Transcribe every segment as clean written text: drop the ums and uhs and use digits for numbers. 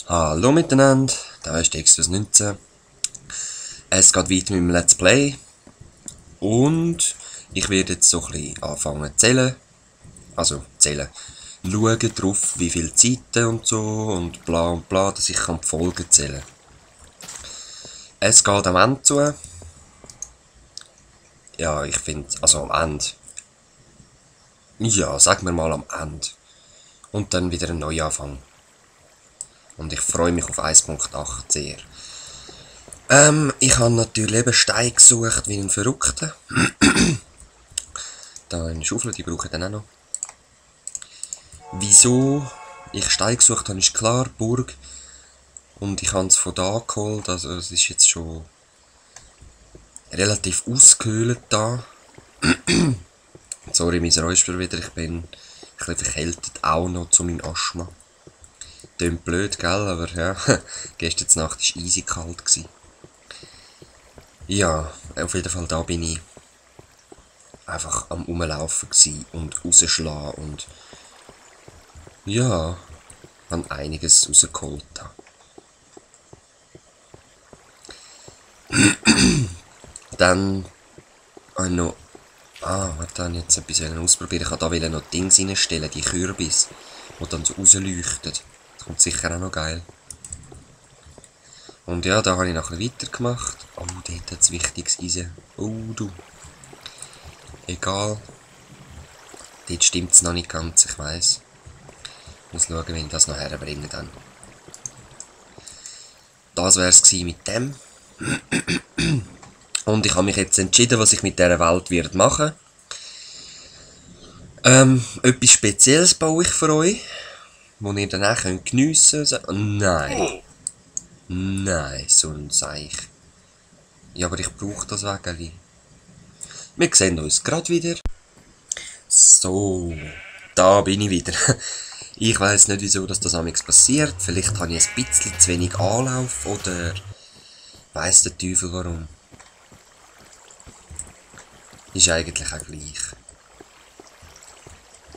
Hallo miteinander, da ist Extras 19. Es geht weiter mit dem Let's Play und ich werde jetzt so ein bisschen anfangen zu zählen. Also zählen. Schauen drauf, wie viele Zeiten und so und bla, dass ich die Folgen zählen kann. Es geht am Ende zu. Ja, ich finde, also am Ende. Ja, sagen wir mal am Ende. Und dann wieder ein Neuanfang. Und ich freue mich auf 1.8 sehr. Ich habe natürlich eben Steine gesucht wie ein Verrückter. Da eine Schaufel, die brauche ich dann auch noch. Wieso ich Steine gesucht habe, ist klar, Burg. Und ich habe es von da geholt, also es ist jetzt schon relativ ausgehöhlt da. Sorry, mein Räusper wieder, ich bin ein bisschen verkältet, auch noch zu meinem Asthma. Tönt blöd, gell, aber ja, gestern Nacht war easy kalt gewesen. Ja, auf jeden Fall da bin ich einfach am Rumlaufen und rausschlagen und ja, habe einiges rausgeholt da. Dann habe ich noch... warte, habe ich jetzt etwas ausprobieren. Ich kann da noch Dings reinstellen, die Kürbis, die dann so rausleuchten. Das kommt sicher auch noch geil. Und ja, da habe ich noch ein bisschen weitergemacht. Oh, dort hat es wichtiges Eisen. Oh, du. Egal. Dort stimmt es noch nicht ganz, ich weiss. Ich muss schauen, wie ich das noch herbringe dann. Das wäre es mit dem. Und ich habe mich jetzt entschieden, was ich mit dieser Welt werde machen. Etwas Spezielles baue ich für euch, wo ihr dann auch geniessen könnt. Nein. Nein, so ein Seich. Ja, aber ich brauche das Wägeli. Wir sehen uns gerade wieder. So, da bin ich wieder. Ich weiss nicht, wieso das amigs passiert. Vielleicht habe ich ein bisschen zu wenig Anlauf oder weiss der Teufel warum. Ist eigentlich auch gleich.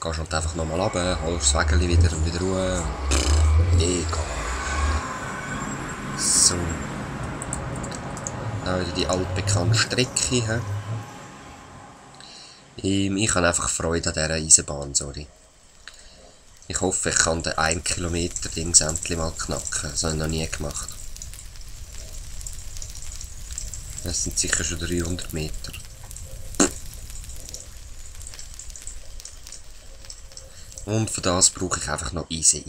Gehst halt einfach nochmal runter, holst das Wägeli wieder und wieder Ruhe. Egal. So. Dann wieder die altbekannte Strecke. Ich habe einfach Freude an dieser Eisenbahn, sorry. Ich hoffe, ich kann den 1 Kilometer Dings endlich mal knacken. Das habe ich noch nie gemacht. Das sind sicher schon 300 Meter. Und für das brauche ich einfach noch Eisen.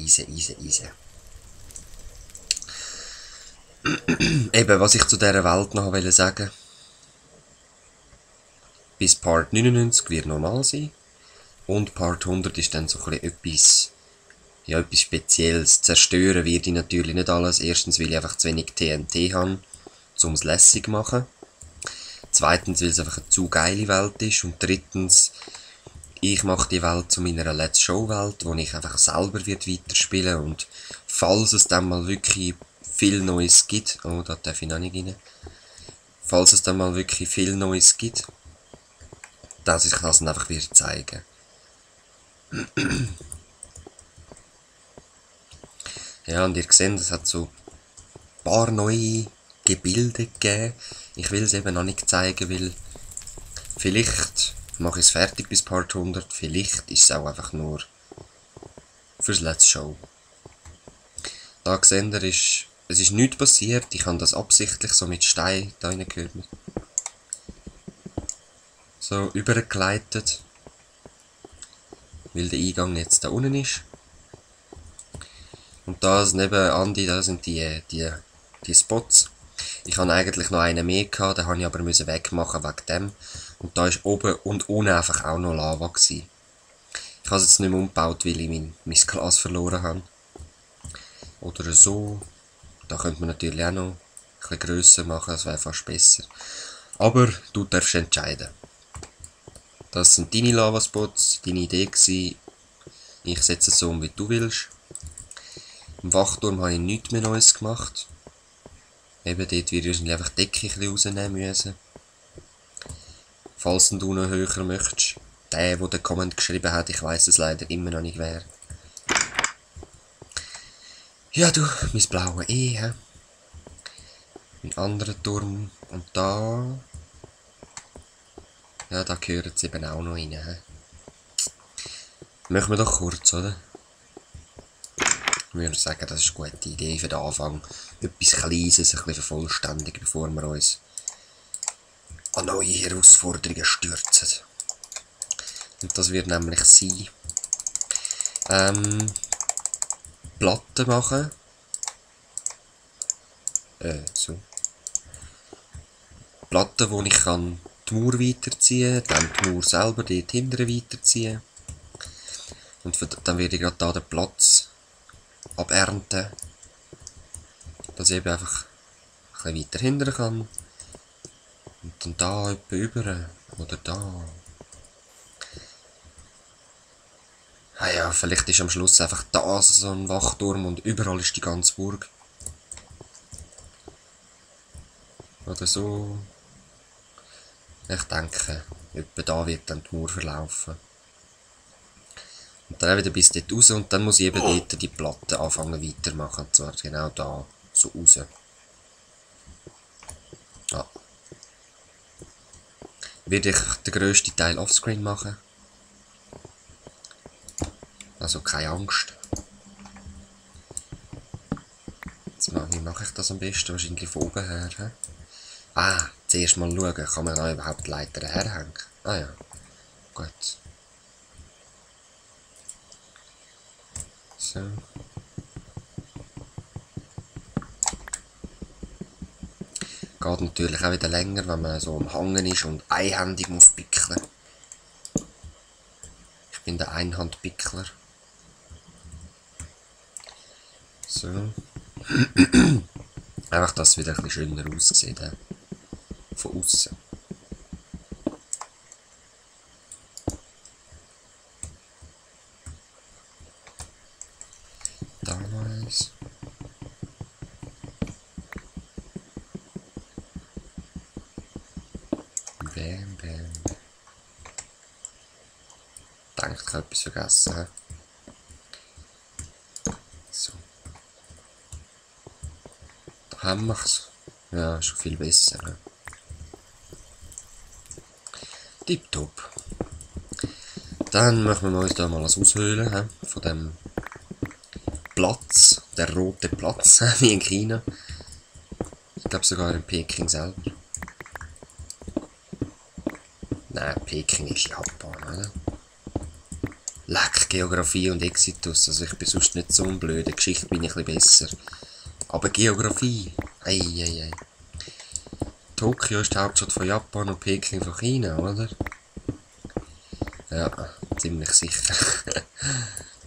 Eben, was ich zu dieser Welt noch sagen wollte. Bis Part 99 wird normal sein. Und Part 100 ist dann so ein bisschen etwas Spezielles. Zerstören werde ich natürlich nicht alles. Erstens, weil ich einfach zu wenig TNT habe, um es lässig zu machen. Zweitens, weil es einfach eine zu geile Welt ist. Und drittens, ich mache die Welt zu meiner Let's Show Welt, wo ich einfach selber weiterspielen und falls es dann mal wirklich viel Neues gibt, oh, da darf ich noch nicht rein, falls es dann mal wirklich viel Neues gibt, dass ich das dann einfach wieder zeigen. Ja, und ihr seht, es hat so ein paar neue Gebilde gegeben. Ich will es eben noch nicht zeigen, weil vielleicht mache ich es fertig bis Part 100, vielleicht ist es auch einfach nur fürs Let's Show. Da seht ihr, es ist nichts passiert, ich habe das absichtlich so mit Stein da reingehört. So übergeleitet, weil der Eingang jetzt da unten ist. Und da nebenan, da sind die Spots. Ich hatte eigentlich noch einen mehr gehabt, den habe ich aber wegmachen wegen dem. Und da ist oben und unten einfach auch noch Lava gewesen. Ich habe es jetzt nicht mehr umgebaut, weil ich mein Glas verloren habe. Oder so. Da könnte man natürlich auch noch ein bisschen grösser machen, das wäre fast besser. Aber du darfst entscheiden. Das sind deine Lavaspots, deine Idee gewesen. Ich setze es so um, wie du willst. Im Wachturm habe ich nichts mehr Neues gemacht. Eben dort würde ich einfach die Decke ein bisschen rausnehmen müssen. Falls du noch höher möchtest. Der den Comment geschrieben hat, ich weiss es leider immer noch nicht wer. Ja du, mein blaue E, hä? Ein anderer Turm. Und da... Ja, da gehören sie eben auch noch rein, hä? Machen wir doch kurz, oder? Ich würde sagen, das ist eine gute Idee für den Anfang. Etwas Kleines, ein bisschen vervollständigen, bevor wir uns an neue Herausforderungen stürzen. Und das wird nämlich sein... Platten machen. So. Platten, wo ich kann die Mauer weiterziehen kann, dann die Mauer selber dort hinten weiterziehen. Und dann werde ich gerade da den Platz abernten, dass ich eben einfach ein bisschen weiter hinten kann. Und dann da etwa über, oder da. Ah ja, vielleicht ist am Schluss einfach da so ein Wachturm und überall ist die ganze Burg. Oder so. Ich denke, etwa da wird dann die Mauer verlaufen. Und dann wieder bis dort raus und dann muss ich eben dort die Platte anfangen weitermachen. Und zwar genau da, so raus. Ja. Werde ich den grössten Teil offscreen machen. Also keine Angst. Jetzt wie mache ich das am besten? Wahrscheinlich von oben her. He? Ah, zuerst mal schauen, kann man da überhaupt Leitern herhängen? Ah ja, gut. So. Geht natürlich auch wieder länger, wenn man so am Hangen ist und einhändig muss pickeln. Ich bin der Einhandpickler. So. Einfach, dass es wieder ein bisschen schöner aussieht. He? Von außen. Da noch eins. Bam, bam. Denkt, ich habe etwas vergessen. He? So. Da haben wir es. Ja, schon viel besser. He? Tipptopp. Dann machen wir uns da mal was aushöhlen, he? Von dem Platz, der rote Platz, wie in China. Ich glaube sogar in Peking selber. Nein, Peking ist Japan, oder? Leck, Geografie und Exitus, also ich bin sonst nicht so ein blöder, Geschichte bin ich ein bisschen besser. Aber Geografie, ei. Tokio ist die Hauptstadt von Japan und Peking von China, oder? Ja, ziemlich sicher.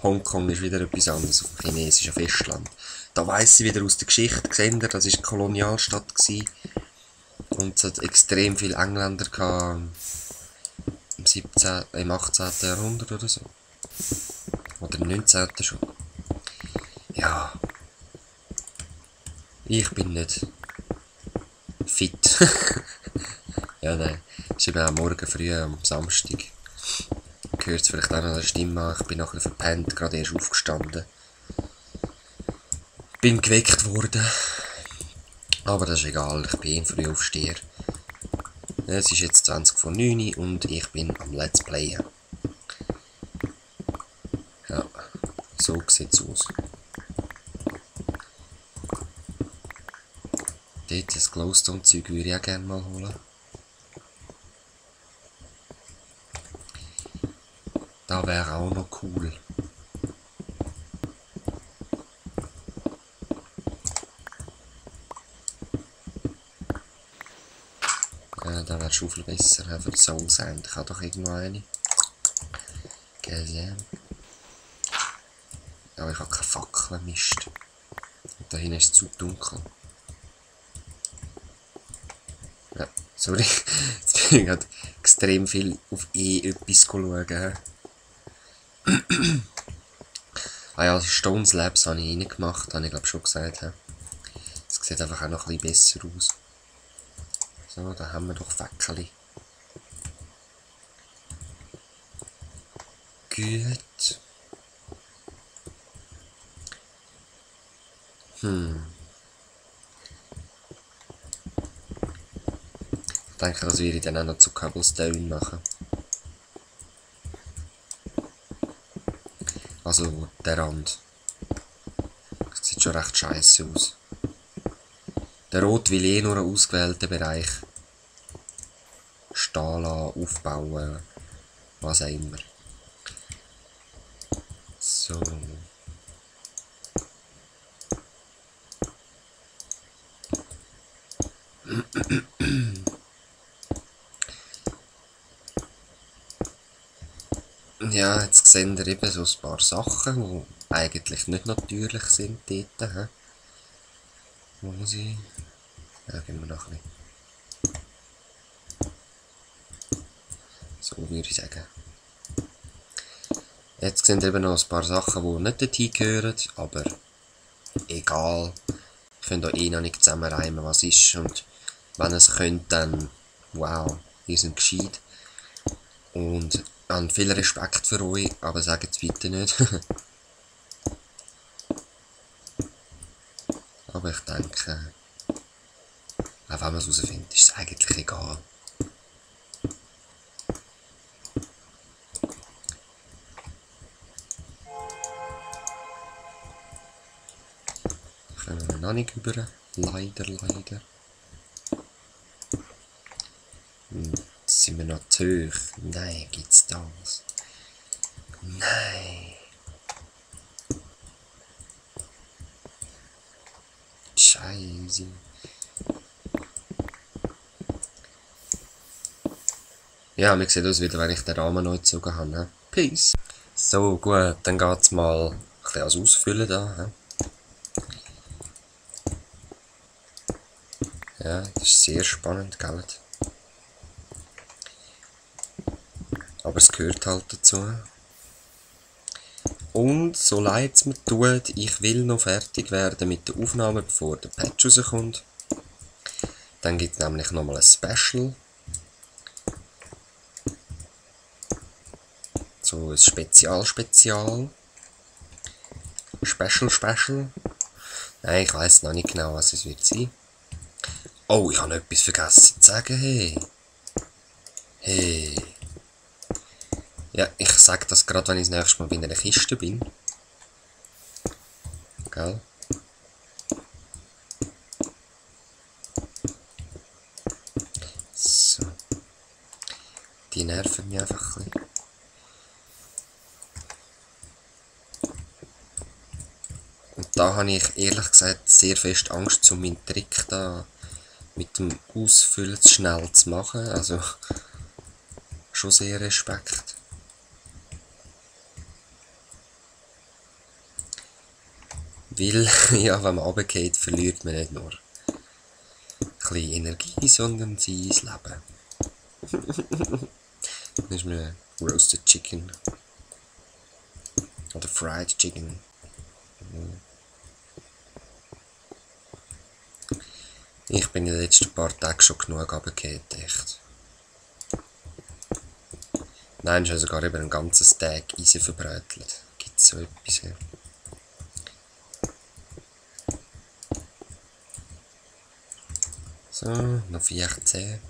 Hongkong ist wieder etwas anderes auf dem chinesischen Festland. Da weiss ich wieder aus der Geschichte, gesehen, das war die Kolonialstadt gewesen. Und es hat extrem viele Engländer gehabt, im 18. Jahrhundert oder so. Oder im 19. schon. Ja. Ich bin nicht fit. Ja, nein. Es ist eben auch morgen früh am Samstag. Hört es vielleicht auch noch der Stimme an. Ich bin noch ein bisschen verpennt, gerade erst aufgestanden. Bin geweckt worden. Aber das ist egal, ich bin früh aufsteher. Es ist jetzt 20 vor 9 und ich bin am Let's Playen. Ja, so sieht es aus. Dort das Glowstone-Zeug würde ich auch gerne mal holen. Da wäre auch noch cool. Ja, da wäre schon viel besser für die Soul Sand. Ich habe doch irgendwo eine. Gesehen. Ja, ich habe keine Fackel, Mist. Und da hinten ist es zu dunkel. Ja, sorry. Jetzt bin ich gerade extrem viel auf etwas schauen. Ah ja, Stone Slabs habe ich reingemacht, habe ich glaube schon gesagt. Es sieht einfach auch noch ein bisschen besser aus. So, da haben wir doch Fäckeli. Gut. Ich denke, das werde ich dann auch noch zu Cobblestone machen. Also der Rand. Das sieht schon recht scheiße aus. Der Rot will eh nur einen ausgewählten Bereich stehen lassen, aufbauen, was auch immer. So. Ja, jetzt sehen wir eben so ein paar Sachen, die eigentlich nicht natürlich sind dort. He? Wo muss ich? Ja, gehen wir noch ein bisschen. So würde ich sagen. Jetzt sind eben noch ein paar Sachen, die nicht dorthin gehören, aber egal. Ich kann da eh noch nicht zusammenreimen, was ist. Und wenn es könnt, dann wow, ihr seid gescheit. Und ich habe viel Respekt für euch, aber sagt es bitte nicht. Aber ich denke, auch wenn man es herausfindet, ist es eigentlich egal. Da können wir noch nicht über. Leider. Jetzt sind wir noch zu hoch. Nein, gibt's das? Nein. Scheiße. Ja, mir sieht aus, wieder, wenn ich den Rahmen neu gezogen habe. Ne? Peace. So, gut, dann geht's mal ein bisschen als Ausfüllen da. Ne? Ja, das ist sehr spannend, gell? Aber es gehört halt dazu. Und so leid es mir tut, ich will noch fertig werden mit der Aufnahme, bevor der Patch rauskommt. Dann gibt es nämlich nochmal ein Special. So ein Spezial. Special. Nein, ich weiß noch nicht genau, was es wird sein. Oh, ich habe noch etwas vergessen zu sagen, hey. Ja, ich sage das gerade, wenn ich das nächste Mal bei einer Kiste bin. Gell? So. Die nerven mich einfach ein bisschen. Und da habe ich ehrlich gesagt sehr fest Angst, um meinen Trick da mit dem Ausfüllen zu schnell zu machen. Also schon sehr Respekt. Weil, ja, wenn man runtergeht, verliert man nicht nur ein bisschen Energie, sondern sein Leben. Das ist mir Roasted Chicken. Oder Fried Chicken. Ich bin in den letzten paar Tagen schon genug runtergegangen, echt. Nein, ich habe sogar über einen ganzen Tag Eisen verbrätelt. Gibt es so etwas? Ja? So, noch 14.